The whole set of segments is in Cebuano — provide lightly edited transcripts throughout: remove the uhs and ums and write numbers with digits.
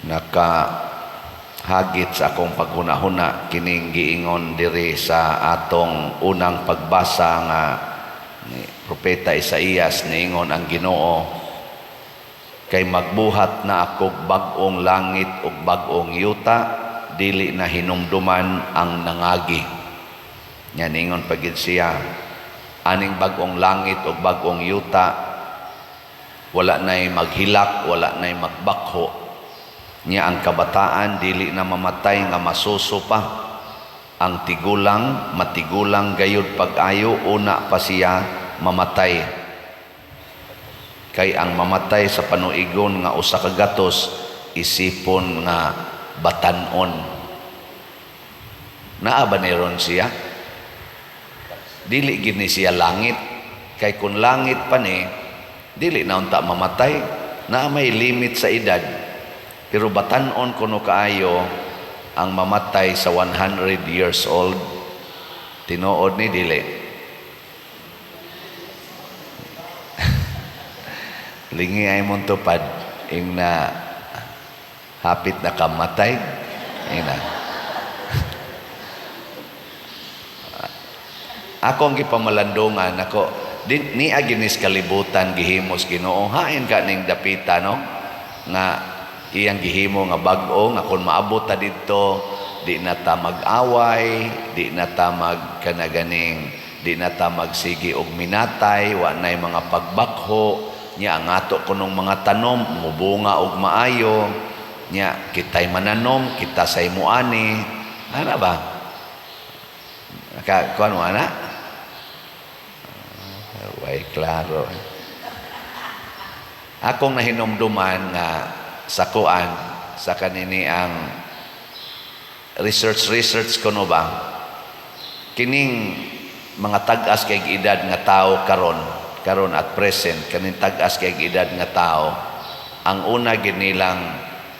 Nakahagit sa akong paghuna-huna kining giingon diri sa atong unang pagbasa nga ni Propeta Isaías. Niingon ang Ginoo, "Kay magbuhat na ako bag-ong langit ug bag-ong yuta, dili na hinumduman ang nangagi." Nya niingon pa gid siya, aning bag-ong langit ug bag-ong yuta, wala na'y maghilak, wala na'y magbakho. Nya ang kabataan dili na mamatay nga masuso pa. Ang tigulang, matigulang gayud pag-ayo una pa siya mamatay. Kay ang mamatay sa panuigon nga 100 isipon nga batan-on. Naa ba ni ron siya? Dili gid ni siya langit. Kay kung langit pa ni, dili na unta mamatay. Na may limit sa edad. Pero batan-on kuno kaayo ang mamatay sa 100 years old. Tinuod ni dili? Lingi ay mong tupad ing na hapit na kamatay. Ing na. Ako ang gipamalandungan ako di, ni aginis kalibutan gihimos Ginoo, hain ka ning dapita, no, nga iyang gihimo nga bag-o, nga kung maabot ta didto, di na ta mag-away, di na ta magkanaganing, di na ta magsigi og minatay, wa nay mga pagbakho. Nya ang ato kunong mga tanom mubunga og maayo. Nya kitay mananom, kita say muani, ana ba? Naka kuan mo ana? Way klaro. Akong nahinumduman nga sa kuan sa kanini ang research research kuno ba, kining mga tag-as kay edad nga tao karon karon at present, kaning tag-as kay edad nga tao, ang una gid nilang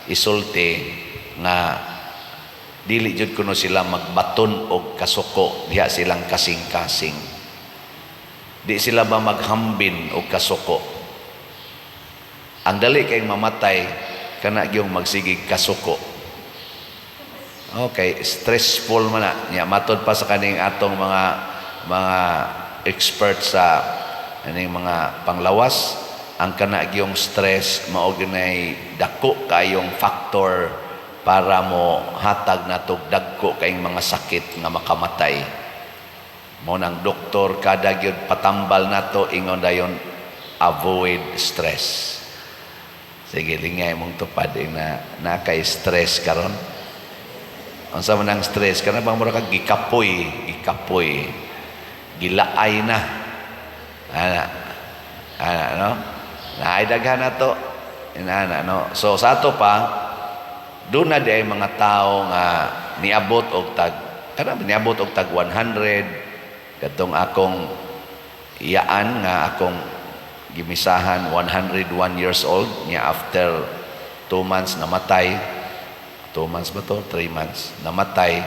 isulti nga dili jud kuno sila magbaton og kasuko diha silang kasing-kasing. Di sila ba maghambin og kasuko. Ang dali kay mamatay kana gyung magsigig kasuko. Okay, stressful man na nya. Matod pa sa kaning atong mga expert sa kaning mga panglawas, ang kana gyung stress mao ginay dako kayong factor para mo hatag natog dagko kayong mga sakit nga makamatay. Mo nang doktor kada gyud patambal nato, ingon dayon, "Avoid stress." Sige, lingay mong tupad ing na nakay stress karon. Unsa man ang stress? Kana bang mura kag gikapoy, gikapoy, gilaay na, ana ana, no? Naay daghan na to inana, no? So sa ato pa, doon na di ay mga tao nga niabot og tag kana, niabot og tag 100. Katong akong iyaan nga akong gimisahan, 101 years old niya. After 2 months namatay. 2 months ba to? 3 months namatay.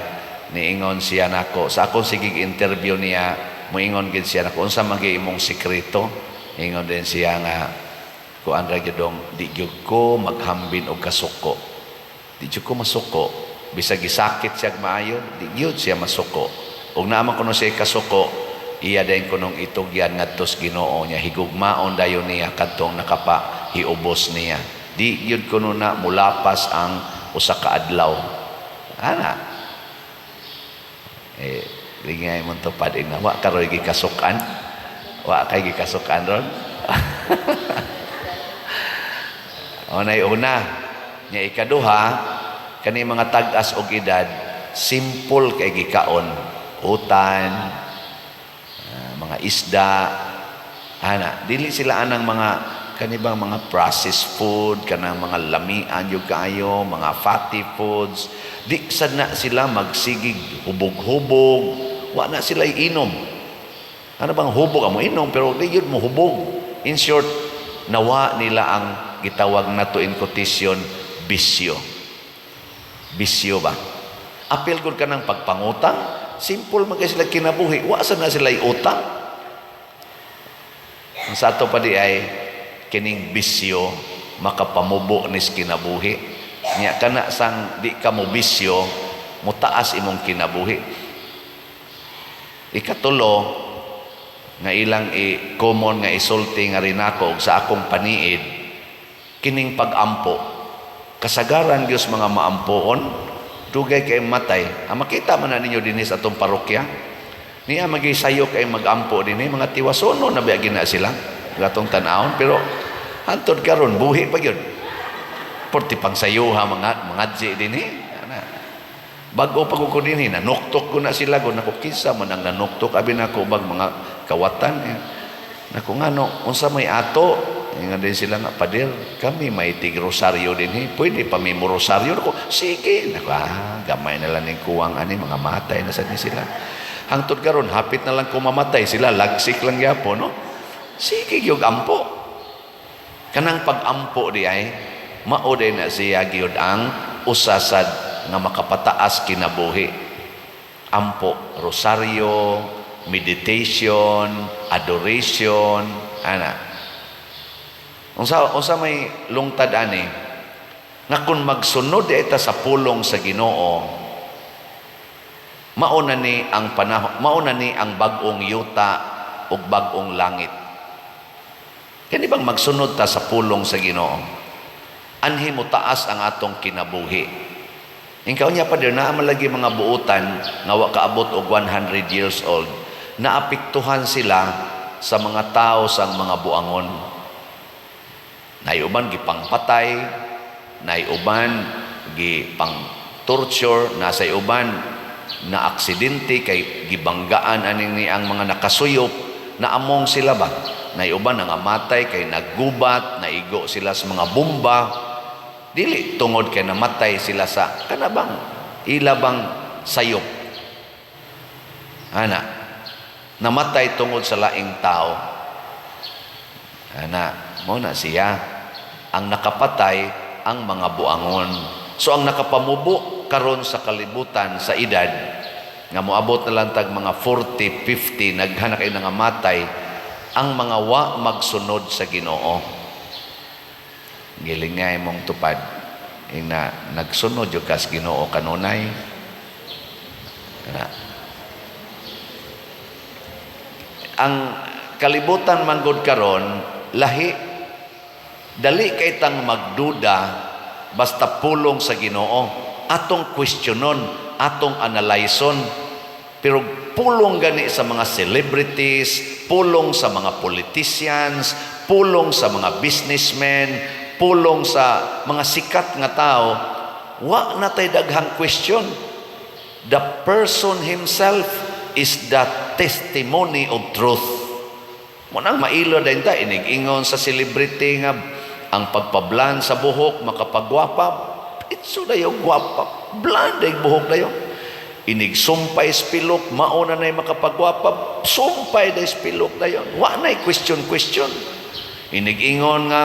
Niingon siya nako sa akong sigig interview niya, moingon gid siya nako, "Unsa man gyud imong sekreto?" Ingon din siya nga, "Kuan ra gyud dong, di gyud ko maghambin og kasuko. Di gyud ko masuko." Bisag gisakit siya maayo, di gyud siya masuko. Ug naa man kuno siya kasuko, iya dayon kunong itugyan ngadto sa Ginoo niya, higugmaon dayon niya kadtong nakapahiubos niya. Di gyud kuno na mulapas ang usa ka adlaw ana. Eh, lingay mo tupad ina, wa karoy gikasukan, wa kay gikasukan ron. Unay una nya. Ikaduha, kani mga tag-as og edad, simple kay gikaon, utan, mga isda ana. Dili sila anang mga kanibang mga processed food, kanang mga lamian yung kaayo, mga fatty foods. Di sad na sila magsigig hubog-hubog. Wa na sila inom. Ano bang hubog amo inom, pero di yun mo hubog. In short, nawa nila ang gitawag nato in quotation bisyo. Bisyo ba? Apil gud ka ng pagpangutang, simple man kay sila kinabuhi, wa sa na sila utang. Ang sa ato pa di ay kining bisyo makapamubo nis kinabuhi. Nya kana sang di ka mo bisyo, mutaas imong kinabuhi. Ikatulo nga ilang i common nga isulti nga rinako og sa akong paniid, kining pag-ampo. Kasagaran gyud mga maampoon, dugay kay matay. Ang makita man na ninyo dinhi sa atong parokya, niya magisayo kay mag-ampo dinhi, mga tiwasono na biya gina sila gatong tan-awon, pero hantod karon buhi pa gyud. Porti pang sayuha mga mga dinhi. Ana. Bag-o pa ko dinhi, nanuktok ko na sila ko nako, kinsa man ang nanuktok abi nako bag mga kawatan eh. Nako, ngano, unsa may ato? Ingon din sila nga, "Pader, kami may tig rosaryo dinhi. Pwede pa mi mo rosaryo?" Nako, sige. Nako, gamay na lang ning kuwang ani, mga matay na sad ni sila. Hangtod karon hapit na lang ko mamatay sila, lagsik lang gyapon, no? Sige gyud ampo. Kanang pag-ampo di ay mao day na siya gyud ang usasad nga makapataas kinabuhi. Ampo, rosaryo, meditation, adoration, ana. Unsa may lungtad ani? Nga kung magsunod ita sa pulong sa Ginoo, mao na ni ang panahon, mao na ni ang bag-ong yuta ug bag-ong langit. Kani bang magsunod ta sa pulong sa Ginoo? Anhi mo taas ang atong kinabuhi. Inkaw niya pa dir, naa man lagi mga buutan nga wa kaabot og 100 years old, naapektuhan sila sa mga tao sang mga buangon. Nay uban gipangpatay, nay uban gipang torture, nasa uban na aksidente kay gibanggaan aning ni ang mga nakasuyop, na among sila ba. Nay uban nangamatay kay naggubat, naigo sila sa mga bomba. Dili tungod kay namatay sila sa kanabang ila bang sayop. Ana, namatay tungod sa laing tao. Ana, mo na siya ang nakapatay, ang mga buangon. So ang nakapamubo karon sa kalibutan sa edad nga moabot na lang tag mga 40, 50, naghanak kay nangamatay ang mga wa magsunod sa Ginoo. Gilingay mong tupad ina, nagsunod jud kas Ginoo kanunay. Ana. Ang kalibutan manggod karon lahi, dali kay tang magduda. Basta pulong sa Ginoo, atong questionon, atong analyson, pero pulong gani sa mga celebrities, pulong sa mga politicians, pulong sa mga businessmen, pulong sa mga sikat nga tao, wa na tay daghang question. The person himself is the testimony of truth. Mo nang mailo din ta inig-ingon sa celebrity nga ang pagpa-blonde sa buhok makapagwapa. Itso dayo gwapa. Blonde ay buhok dayo. Inig sumpay spilok, mao na nay makapagwapa, sumpay day spilok dayon. Wa nay question question. Inig-ingon nga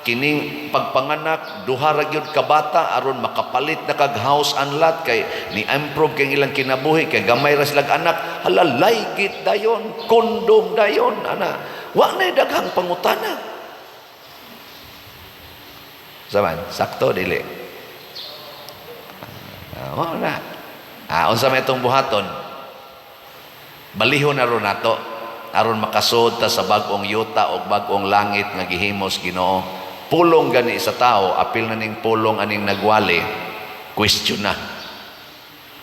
kining pagpanganak duha ra gyud ka bata aron makapalit na kag house and lot kay ni improve kay ilang kinabuhi kay gamay ra silag anak, hala, laygit dayon, kondom dayon, ana. Wa nay daghang pangutana. Saman, sakto dili? Mao na. Unsa may itong buhaton? Balihon na ron nato aron makasud ta sa bag-ong yuta o bag-ong langit nga gihimos Ginoo. Pulong gani sa tao, apil na ning pulong aning nagwali, question na.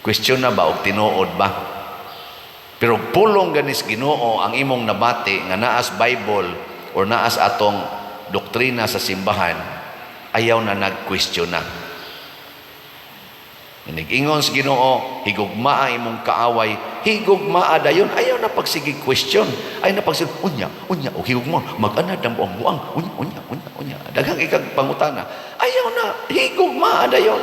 Question na ba og tinuod ba? Pero pulong gani sa Ginoo ang imong nabati nga naas Bible or naas atong doktrina sa simbahan, ayaw na nag-question na. Inig-ingon sa Ginoo, "Higugmaa imong kaaway," higugmaa dayon, ayaw na pagsige question. Ayaw na pagsige, unya, unya, o higugma, mag-anad ang buang buang, unya, unya, unya, unya. Daghang ikag pangutana. Ayaw na, higugmaa dayon.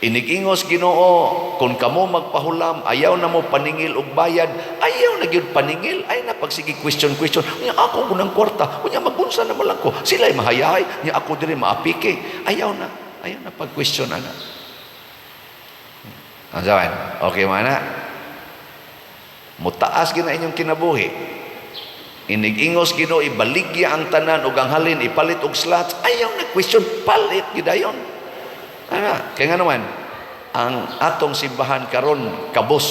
Inig-ingos Ginoo, kung kamo magpahulam, ayaw na mo paningil og bayad, ayaw na gyud paningil, ayaw na pagsige question question. Unya ako kunang kwarta, unya magunsa na man lang ko. Sila'y mahayahay, unya ako diri maapike. Ayaw na pag-question ana. Ang sawan, okay man na? Mutaas gina inyong kinabuhi. Inig-ingos Ginoo, ibaligya ang tanan ug ang halin ipalit og slots, ayaw na question, palit gidayon. Ana, kay nga naman ang atong simbahan karon kabos.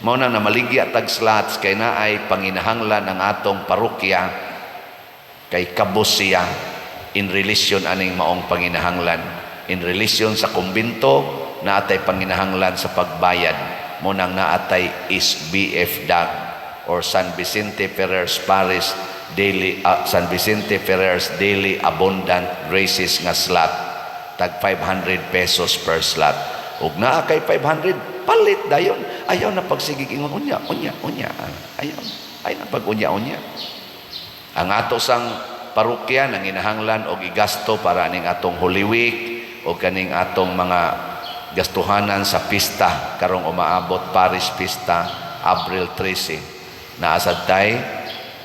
Mao na namaligya tag slots kay naay panginahanglan ang atong parokya, kay kabos siya in relation aning maong panginahanglan. In relation sa kumbinto, naatay panginahanglan sa pagbayad. Mao nang naatay SBF DAG or San Vicente Ferrer's Parish Daily San Vicente Ferrer's Daily Abundant Graces nga slot, tag 500 pesos per slot. Ug naa kay 500, palit dayon. Ayaw na pagsigig ingon unya unya unya. Ayaw ay na pag unya unya. Ang ato sang parokya nanginahanglan og igasto para aning atong Holy Week o kaning atong mga gastuhanan sa pista karong umaabot, Parish Pista, Abril 13. Naa sad tay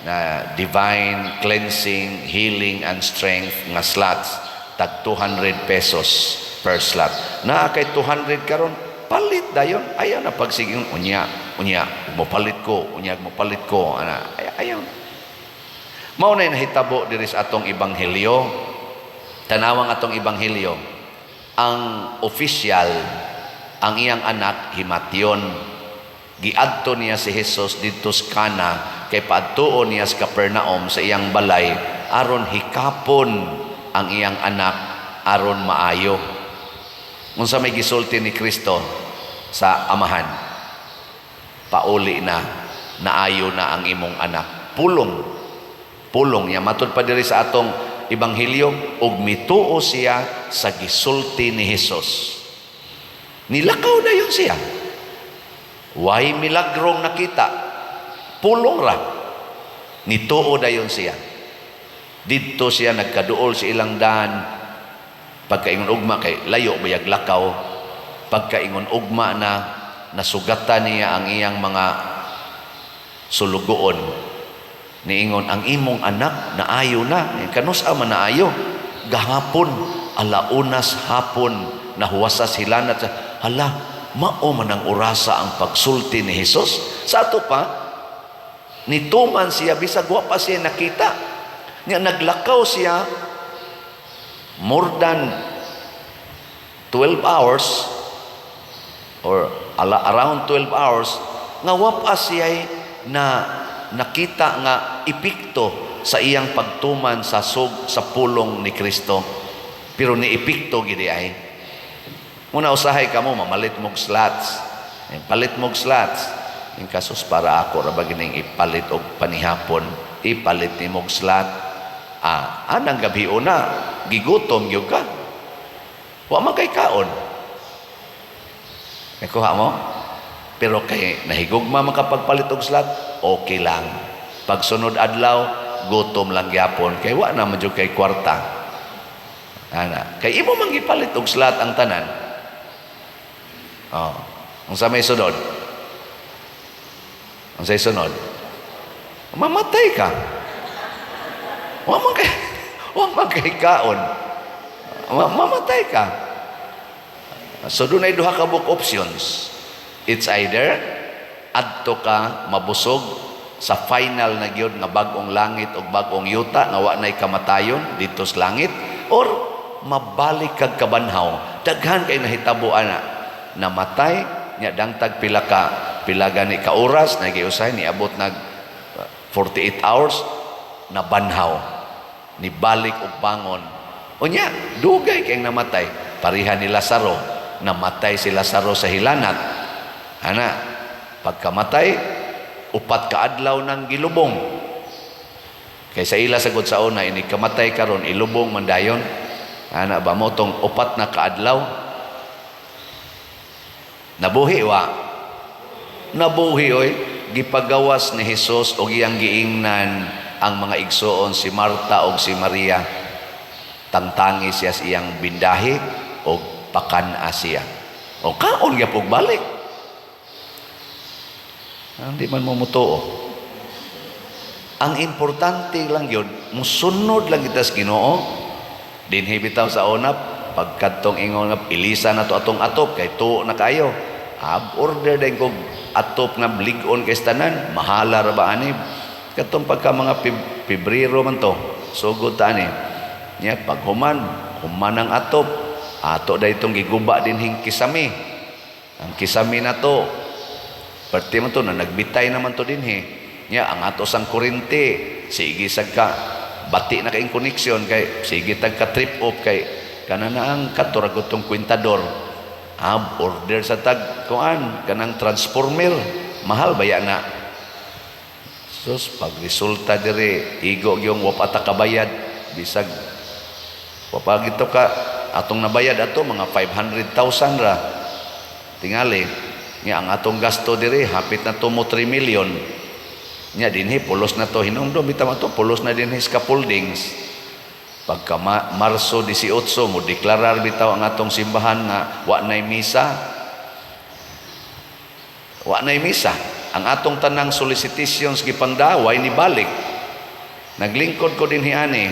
na divine cleansing, healing and strength nga slots, tag 200 pesos per slot. Naa kay 200 karon, palit dayon. Ayaw na pagsiging unya unya, mopalit ko unya, mopalit ko ana. Ayaw. Mao na nahitabo diri sa atong ebanghelyo. Tanawang atong ebanghelyo, ang official, ang iyang anak himatyon. Giadto niya si Jesus didto sa Kana kay paadtuon niya sa Capernaum sa iyang balay aron hikapon ang iyang anak aron maayo. Unsa may gisulti ni Kristo sa amahan? "Pauli na, naayo na ang imong anak." Pulong. Pulong niya matud pa diri sa atong ebanghelyo, ug mituo siya sa gisulti ni Jesus. Nilakaw na yun siya. Way milagrong nakita. Pulong ra. Nituo dayon siya. Didto siya nagkaduol sa ilang daan. Pagkaingon ugma, kay layo bayag lakaw. Pagkaingon ugma na, nasugatan niya ang iyang mga sulugoon. Niingon, "Ang imong anak naayo na." Eh, kanus-a man naayo? "Gahapon, alaunas hapon, nahuwasa sila na." Hala, mao man ang orasa ang pagsulti ni Jesus. Sa ato pa, nituman siya, bisag wa pa siya nakita. Nga naglakaw siya more than 12 hours or around 12 hours nga wa pa siya na nakita nga epekto sa iyang pagtuman sa pulong ni Kristo, pero ni epekto gid ay. Muna usahay kamo mamalit mog slots. Eh, palit mog slots. In kasos para ako ra ba gining ipalit og panihapon, ipalit ni mog slot. Ah, anang gabi una, gigutom gyud ka. Wa man kay kaon. Nakuha mo? Pero kay nahigugma man kapagpalit og slot, okay lang. Pagsunod adlaw, gutom lang gyapon kay wa na man jud kay kwarta. Ana, kay imo man gipalit og slot ang tanan. Oh, unsa may sunod? Unsay sunod? Mamatay ka. Wa man kay kaon. Mamatay ka. So dunay duha ka buok options. It's either adto ka mabusog sa final na gyud nga bag-ong langit ug bag-ong yuta nga wa nay kamatayon didto sa langit, or mabalik kag kabanhaw. Daghan kay nahitabo ana. Namatay nya dangtag pila gani ka oras, nagiusay niabot nag 48 hours, nabanhaw, nibalik og bangon. Unya dugay kay namatay, pareha ni Lazaro. Namatay si Lazaro sa hilanat ana. Pagkamatay, 4 ka adlaw nang gilubong, kay sa ila sagod sa una, ini kamatay karon, ilubong man dayon ana ba. Mo tong 4 na kaadlaw, nabuhi wa? Nabuhi oy. Gipagawas ni Hesus og iyang giingnan ang mga igsuon, si Marta og si Maria, tangtangi siya sa iyang bindahi og pakan-a siya. O kaon gyapon balik. Hindi man mo mutuo. Ang importante lang yun, musunod lang kita sa Ginoo. Dinhi bitaw sa una, pagkadtong ingon nga ilisa na to atong atop kay tuo na kayo. Ab order din kog atop nga lig-on kay tanan, mahala ra ba ani? Katong pagka mga Pebrero man to, sugod ta ani. Nya pag human, human ang atop. Ato da itong giguba dinhing kisami. Ang kisami na to, parte man to na nagbitay naman to dinhi. Nya ang ato sang kuryente, sige sad ka bati na kayong connection kay sige tag ka trip off kay kana na ang kato ra gud tong kwintador. Ah, order sa tag kuan kanang transformer, mahal baya na. Sus, pag resulta dire, igo gyung wa pa ta kabayad, bisag wa pa gito ka atong nabayad ato mga 500,000 ra. Tingali, nga ang atong gasto dire hapit na to mo 3 million. Nya dinhi pulos na to, hinumdum bitaw ato pulos na dinhi scaffoldings. Pagka Marso 18 mo deklarar bitaw ang atong simbahan nga wa nay misa. Wa nay misa. Ang atong tanang solicitations gipangdaway ni balik. Naglingkod ko dinhi ani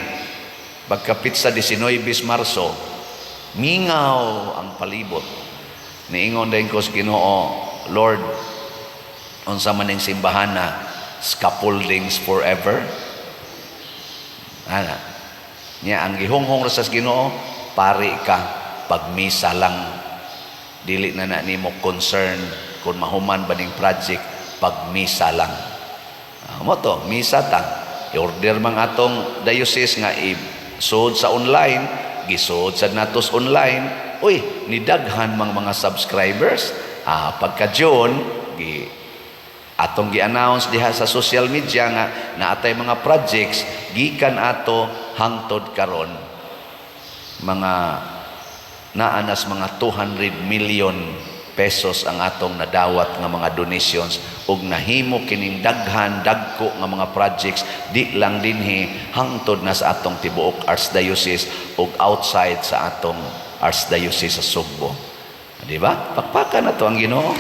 pagkapit sa 19 Marso, mingaw ang palibot. Niingon din ko sa Ginoo, "Lord, unsa man ning simbahan na scaffoldings forever?" Ana. Nya ang gihunghong ra sa Ginoo, "Pari ka, pagmisa lang. Dili na na nimo concern kung mahuman ba ning project, pagmisa lang." Ah, mo to, misa ta. I-order mang atong diocese nga i-sud sa online, gisud sad natos online. Uy, nidaghan mang mga subscribers. Ah, pagka June, gi atong gi-announce diha sa social media nga naatay mga projects gikan ato hangtod karon, mga naanas mga 200 million pesos ang atong nadawat nga mga donations ug nahimo kining daghan dagko nga mga projects, di lang dinhi, hangtod na sa atong tibuok archdiocese ug outside sa atong archdiocese sa Sugbo. Di ba? Pakpakan na to ang Ginoo.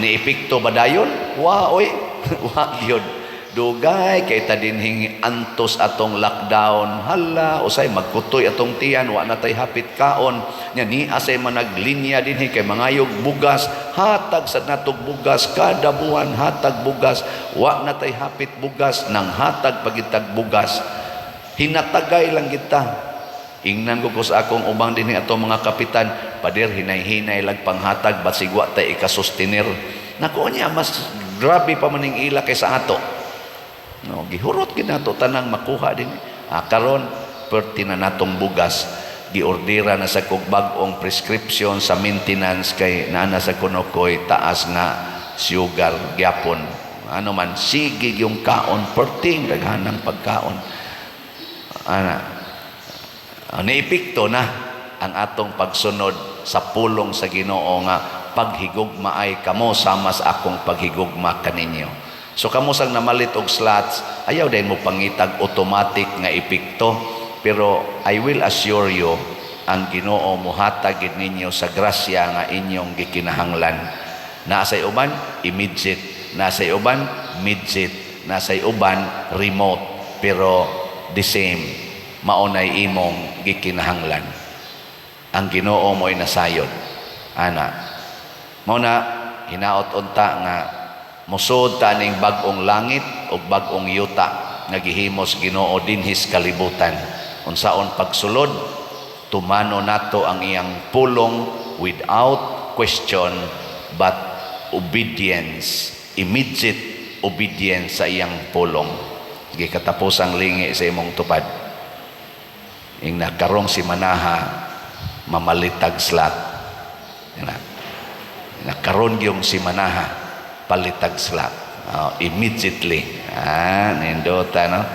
Ni epekto ba dayon? Wa oy. Wa gyud. Dugay kay ta dinhing antos atong lockdown. Hala, usay magkutoy atong tiyan, wa na tay hapit kaon. Nya ni asay managlinya dinhi kay mangayog bugas, hatag sad natog bugas kada buwan, hatag bugas. Wa na tay hapit bugas, nang hatag pagitag bugas. Hinatagay lang kita. Ingnan ko sa akong ubang dinhi atong mga kapitan, "Pader, hinay-hinay lang panghatag, basig wa tay ikasustenir." Nako niya, mas grabe pa maning ila kaysa ato. No, gihurot gid nato tanang makuha din. Ah, karon perti na natong bugas, giordera na sa kog bag-ong prescription sa maintenance kay naa na sa kuno koy taas nga sugar gyapon. Ano man, sige yung kaon, perting daghanang pagkaon. Ana, niepekto na ang atong pagsunod sa pulong sa Ginoo nga paghigugma ay kamo sama sa akong paghigugma kaninyo. So kamo sang namalit og slots, ayaw din mo pangitag automatic nga epekto, pero I will assure you ang Ginoo muhatag gid ninyo sa grasya nga inyong gikinahanglan. Naa say uban immediate, naa say uban midget, naa say uban remote, pero the same maunay imong gikinahanglan. Ang Ginoo mo'y nasayod. Ana. Mao na hinaot unta nga mosud ta ning bag-ong langit ug bag-ong yuta nga gihimos Ginoo dinhis kalibutan. Unsaon pagsulod? Tumano nato ang iyang pulong without question but obedience, immediate obedience sa iyang pulong. Sige, katapos ang lingi sa imong tupad. Ing nakarong si Manaha mamalitag slot. Yan na. Nakaron yung si Manaha palitag slot. Oh, immediately. Ah, nindota no.